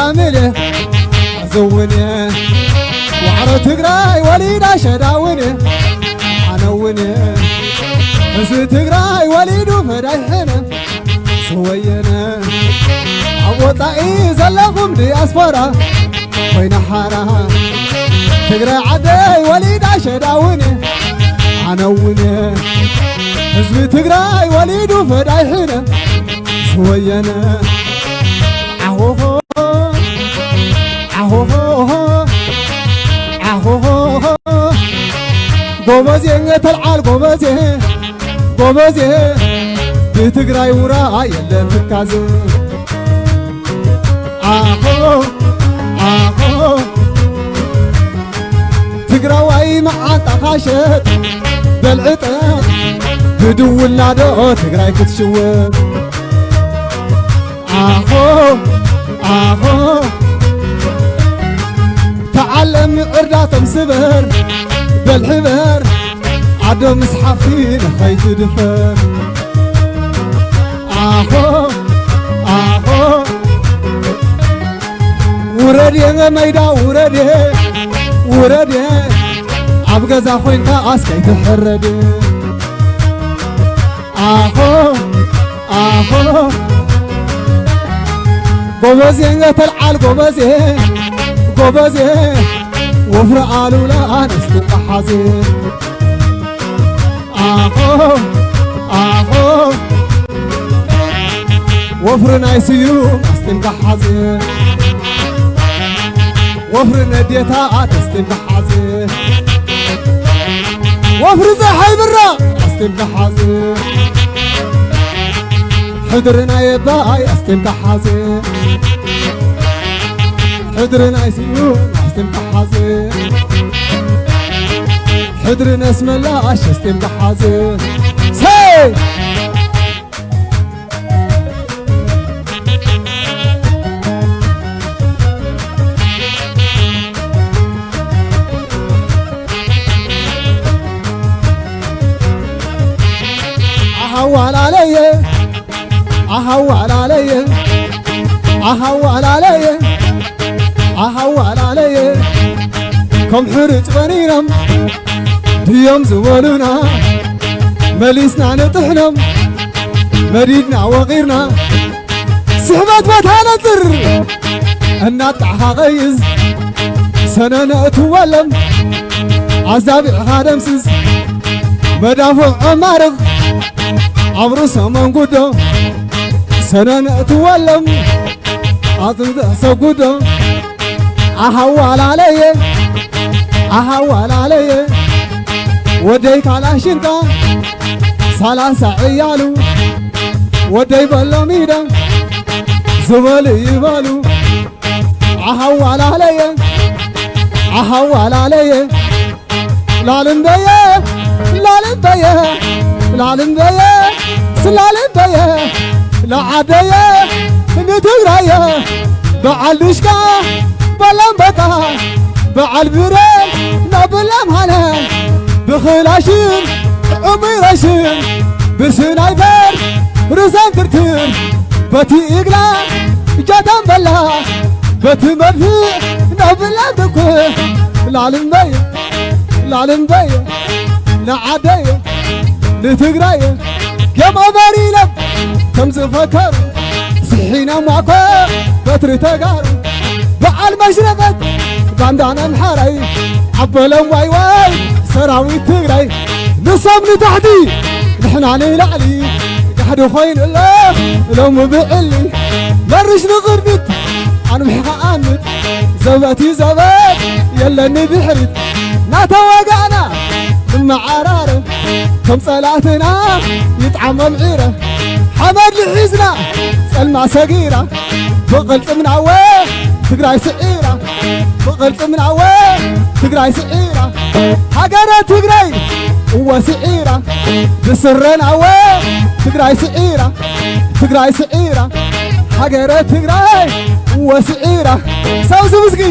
ኣምል እየ። እዚ እውን እየ። ዋዕሮ ትግራይ ወሊዳ ሸዳ እውን እየ። ኣነ እውን እየ። ህዝቢ ትግራይ ወሊዱ ፈዳይ ሕነ። ስወየነ ኣብ ወፃኢ ዘለኹም ዲያስፖራ ኮይና ሓራ ትግራይ ዓደይ ወሊዳ ሸዳ እውን እየ። ኣነ እውን እየ። ህዝቢ ትግራይ ወሊዱ ፈዳይ ሕነ። ስወየነ ዓሆሆ ዓሆሆ ዓሆሆ ጎበዜ ተልዓል ጎበዜ ጎበዜ ብትግራይ ውራ የለን ትካዜ። ኣኾ ኣኾ ትግራዋይ መዓንጣኻ ሸጥ በልዕጠ ብድውላ ዶ ትግራይ ክትሽወ። ኣኾ ኣኾ ተዓለም ዕርዳቶም ስበር በል ሕበር ኣዶ ምስ ሓፍቲ ንኸይትድፈር። ኣኾ ኣኾ ውረድ የመ መይዳ ውረድ ውረድ ኣብ ገዛ ኮይንካ ኣስከይ ትሕረድ። ኣኾ ኣኾ ጎበዜ ተልዓል ጎበዜ ጎበዜ ወፍሪ ኣሉላ ኣነስቲ ተሓዜ። ኣኾ ኣኾ ወፍሪ ናይ ስዩም ኣስጢምካ ሓዜ። ወፍሪ ነዴታ ኣተስጢምካ ሓዜ። ወፍሪ ፀሓይ ብራ ኣስጢምካ ሓዜ። ሕድሪ ናይ ኣባይ ኣስጢምካ ሓዜ። ሕድሪ ናይ ስዩም ኣስጢምካ ሓዜ። ሕድሪ ነስመላ ኣሸስጢምካ ሓዜ። ሰይ ኣሃዋላለየ ኣሃዋላለየ ኣሃዋላለየ ኣሃዋላለየ ከም ሕርጭ በኒኖም ድዮም ዝበሉና መሊስና ንጥሕኖም መዲድና ወቒርና ስሕበት ቦታ ነፅር እናጥቃዕኻ ቀይዝ ሰነነ እትወለም ኣዛቢዕኻ ደምስስ መዳፍዕ ኣማርኽ ኣብ ርእሶም ኣንጉዶ ሰነነ እትወለም ኣጥንተ ሰጉዶ ኣሃዋላለየ ኣሃዋላለየ ወደይ ካላሽንካ ሰላሳ ዕያሉ ወደይ በሎም ኢደ ዝበሉ ይበሉ ኣሃዋላለየ ኣሃዋላለየ ላልምበየ ላልምበየ ላልምበየ ስላልምበየ ለዓደየ ንትግራየ በዓል ድሽካ በላምበታ በዓል ብረ ናብላምሃነ ብኽላሽን ዕሙይ ረሽን ብስናይፐር ርዛን ትርትር በቲ ኢግላ ጃዳን በላ በቲ መድፍዕ ናብላ ድኩ ላልምበየ ላልምበየ ንዓደየ ንትግራየ ጌም ኦቨር ኢሎም ከም ዝፈከሩ ስሒኖም ዋኮ በትሪ ተጋሩ በዓል መሽረፈት ባንዳን ኣምሓራይ ኣበሎም ዋይ ዋይ ሰራዊት ትግራይ ንሶም ንታሕቲ ንሕና ንላዕሊ ጋሕዲ ኮይኑ ኣሎ ሎሚ ብዕሊ መርሽ ንቕድሚት ኣንዊሕኻ ኣምት ዘበት እዩ ዘበት የለኒ ድሕሪት ናተወጋእና ንመዓራረ ከም ጸላእትና ይጥዓሞም ዒረ ሓመድ ልሒዝና ጸልማ ሰጊራ ብቕልጽም ናወ ትግራይ ስዒራ ብቕልጽም ናወ ትግራይ ስዒራ ሃገረ ትግራይ እወ ስዒራ ብስረ ናወ ትግራይ ስዒራ ትግራይ ስዒራ ሃገረ ትግራይ እወ ስዒራ ሳውዚ ምስጊ